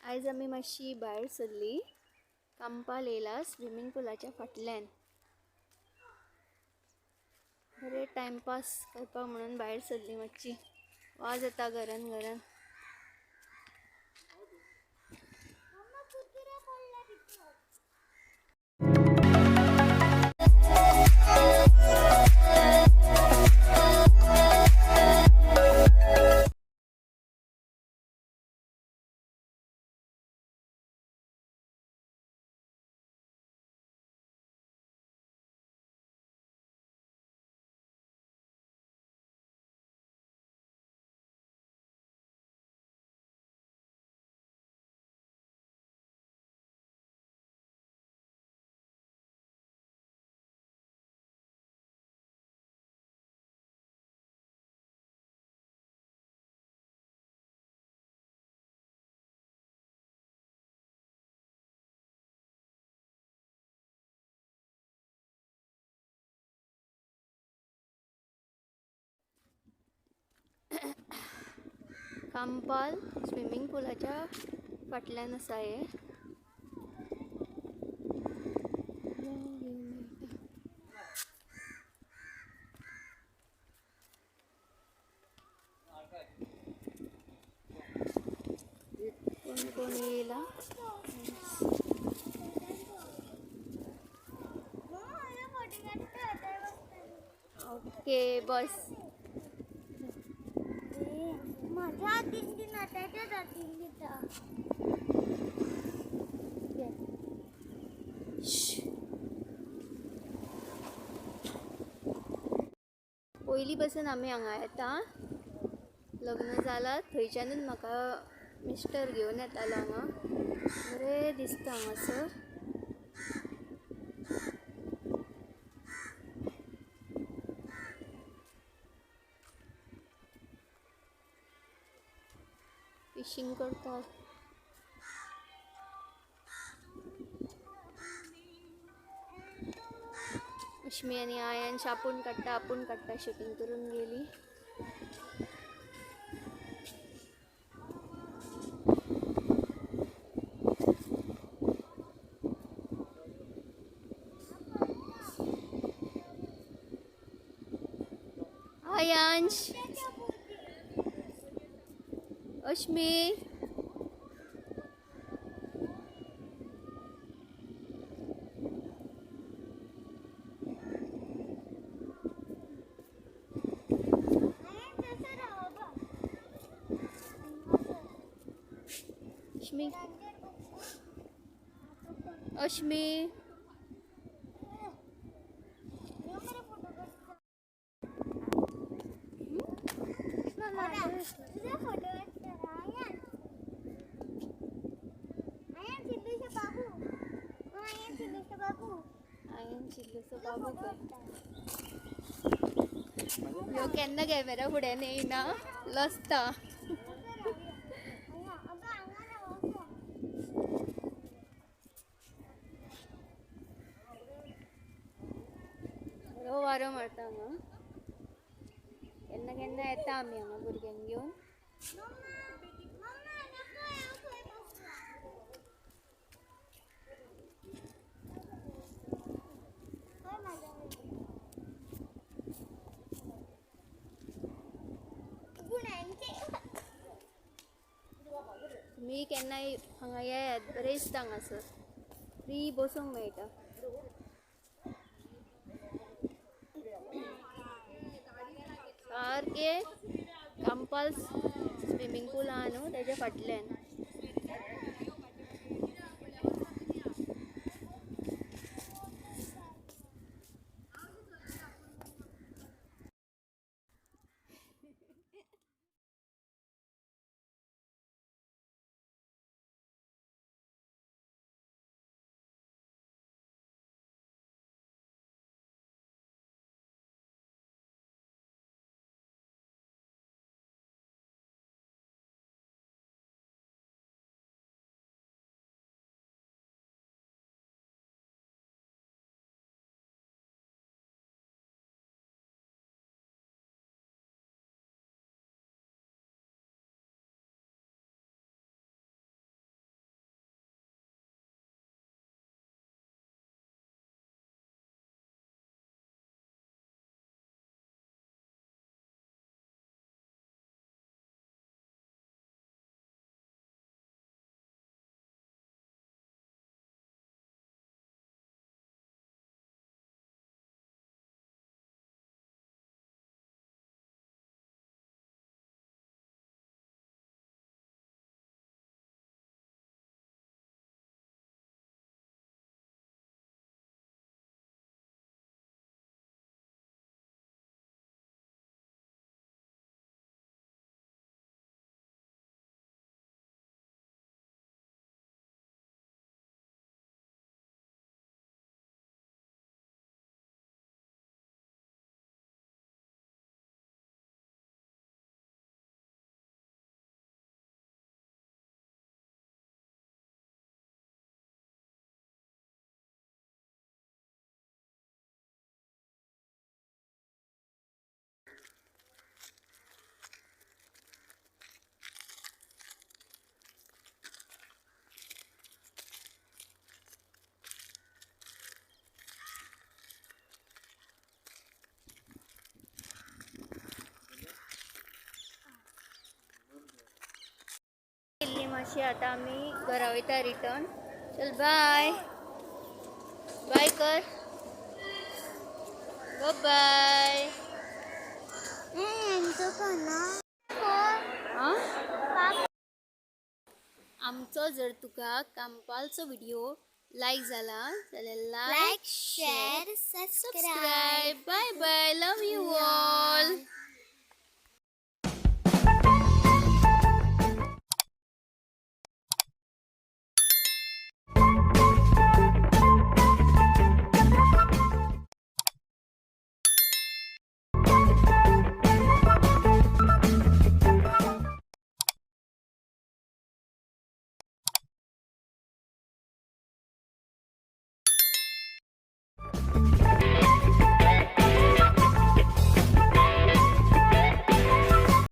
आयज आमी मातशी भायर सरली, कांपाल येयला स्विमींग पुलाच्या फाटल्यान. बरें टायमपास करपाक म्हणून भायर सरली मातशी. वाज येता घरान घरान. कांपाल स्विमींग पुलाच्या फाटल्यान आसा हे. कोण कोण येयला. ओके बस. माझ्या हातीन दिना त्याच्याच हातीन दिता. पयलीं पासून आमी हांगा येता. लग्न जालां थंयच्यानूच म्हाका मिस्टर घेवन येतालो हांगा. बरें दिसता हांगासर. फिशींग करतात. अश्मी आनी आयांश आपूण काडटा आपूण काडटा शुटींग करून गेली. आयांश, अश्मी, अश्मी, अश्मी. बाबू ह्यो केन्ना कॅमेरा फुड्यान येयना, लजता. बरो वारो मारता हांगा. केन्ना केन्ना येता आमी हांगा भुरग्यांक घेवन. तुमी केन्नाय हांगा येयात, बरें दिसता हांगासर. फ्री बसूंक मेळटा. सारकें कांपाल स्विमींग पूल आहा न्हू तेज्या फाटल्यान. अशें आतां आमी घरा वयता रिटर्न. चल बाय बाय कर, बाय. आमचो जर तुका कांपालचो व्हिडिओ लायक जाला जाल्यार like, share, subscribe. Subscribe. Bye bye, love you all.